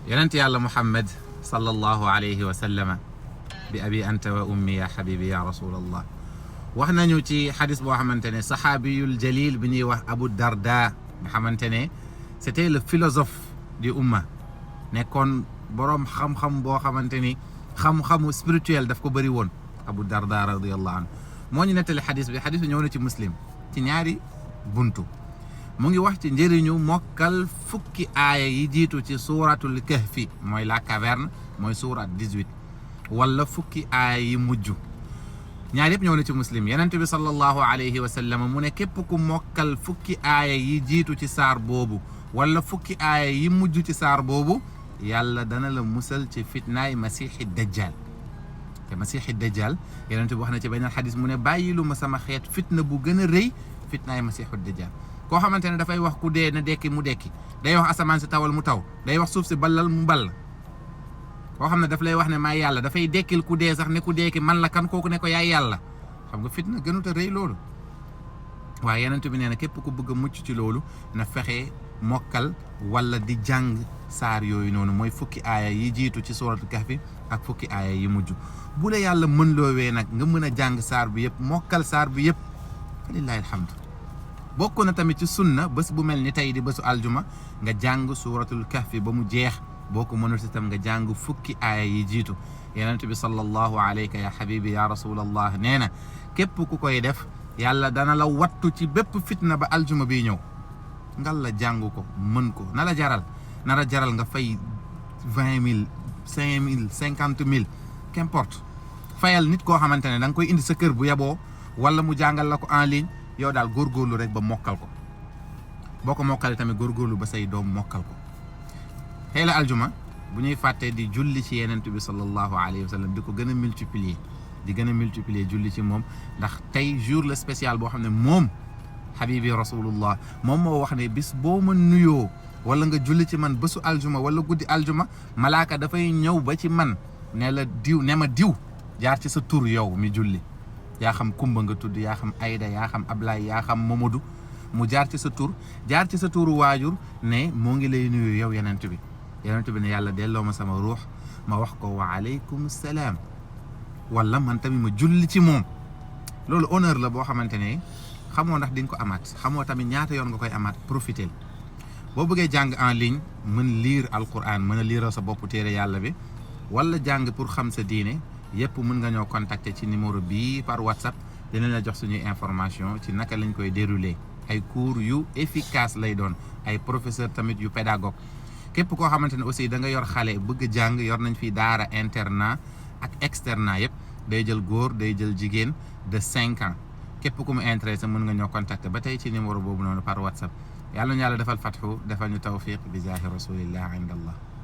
yonent yàlla Muhammad sallallahu alayhi wa sallama bi abi anta wa ummi ya habibi ya rasulallah wax nañu ci xadis boo xamante ne saxaabiyul jalil bi ñuy wax Abu Darda nga xamante ne c'était le philosophe du umma nekkoon boroom xam-xam boo xamante ni xam-xamu spirituel daf ko bëri woon Abu Darda radiyallahu anhu moo ñu nettali xadis bi ñëw na ci muslim ci ñaari buntu mu ngi wax ci njëriñu mokkal fukki aaya yi jiitu ci suuratul kahfi mooy la caverne mooy surat 18 wala fukki aaya yi mujj ñaar yëpp ñëw na ci muslim yonent bi sallallahu alayhi wa sallam mu ne képp ku mokkal fukki aaya yi jiitu ci saar boobu wala fukki aaya yi mujj ci saar boobu yàlla dana la musal ci fitnaay masiixi dajjal te masiixi dajjal yonent bi wax na ci beneen xadis mu ne bàyyilu ma sama xeet fitna bu gën a rëy fitnaay masiixu dajjal koo xamante ne dafay wax ku dee na dekki mu dekki day wax asamaan si tawal mu taw day wax suuf si ballal mu ball koo xam ne daf lay wax ne maay yàlla dafay dekkil ku dee sax ne ku deeki man la kan kooku ne ko yaay yàlla xam nga fitna gënut a rëy loolu waaye yonent bi nee na képp ku bëgg a mucc ci loolu na fexe mokkal wala di jàng saar yooyu noonu mooy fukki aaya yi jiitu ci suuratul kahfi ak fukki aaya yi mujj bu la yàlla mën loowee nag nga mën a jàng saar bi yëpp mokkal saar bi yëpp lillahi alhamdu bokk na tamit ci sunna bés bu mel ni tey di bésu aljuma nga jàng suuratul kahfi ba mu jeex boo ko mënul si tam nga jàng fukki aaya yi jiitu yonent bi sallallahu alayka ya habibi ya rasulallah nee na képp ku koy def yàlla dana la wattu ci bépp fitna ba aljuma bi ñëw ngal la jàng ko mën ko na la jaral nga fay 20 000 5 000 50 000 qu'importe fayal nit koo xamante ne da nga koy indi sa kër bu yeboo wala mu jàngal la ko en ligne yow daal góorgóorlu rek ba mokkal ko boo ko mokkalee tamit góorgóorlu ba say doom mokkal ko xëy la aljuma bu ñuy fàttee di julli ci yenent bi sallallahu alayhi wa sallam di ko gën a multiplier julli ci moom ndax tey jour le spécial boo xam ne moom habibi rasulullah moom moo wax ne bis boo ma nuyoo wala nga julli ci man bésu aljuma wala guddi aljuma malaaka dafay ñëw ba ci man ne la diw ne ma diw jaar ci sa tur yow mi julli yaa xam Kumba nga tudd yaa xam Ayda yaa xam Ablaye yaa xam Mamadou mu jaar ci sa tur jaar ci sa turu waajur ne moo ngi lay nuyu yow yenent bi ne yàlla delloo ma sama ruux ma wax ko wa aleykum salaam wala man tamit ma julli ci moom loolu honneur la boo xamante ne xamoo ndax di nga ko amaat xamoo tamit ñaata yoon nga koy amaat profiter boo bëggee jàng en ligne mën lire alquran mën a liiral sa bopp téere yàlla bi wala jàng pour xam sa diine yëpp mën nga ñoo contacter ci numéro bii par WhatsApp dinañ la jox suñuy information ci naka lañ koy dérouler ay cours yu efficace lay doon ay professeur tamit yu pédagogue képp koo xamante ne aussi da nga yor xale bëgg jàng yor nañ fi daara internat ak externat yëpp day jël góor day jël jigéen de 5 ans képp ku mu intéressé mën nga ñoo contacter ba tey ci numéro boobu noonu par WhatsApp yàlla ñu yàlla defal fatxu defal ñu tawfiq bi jaahi rasulillah inda allah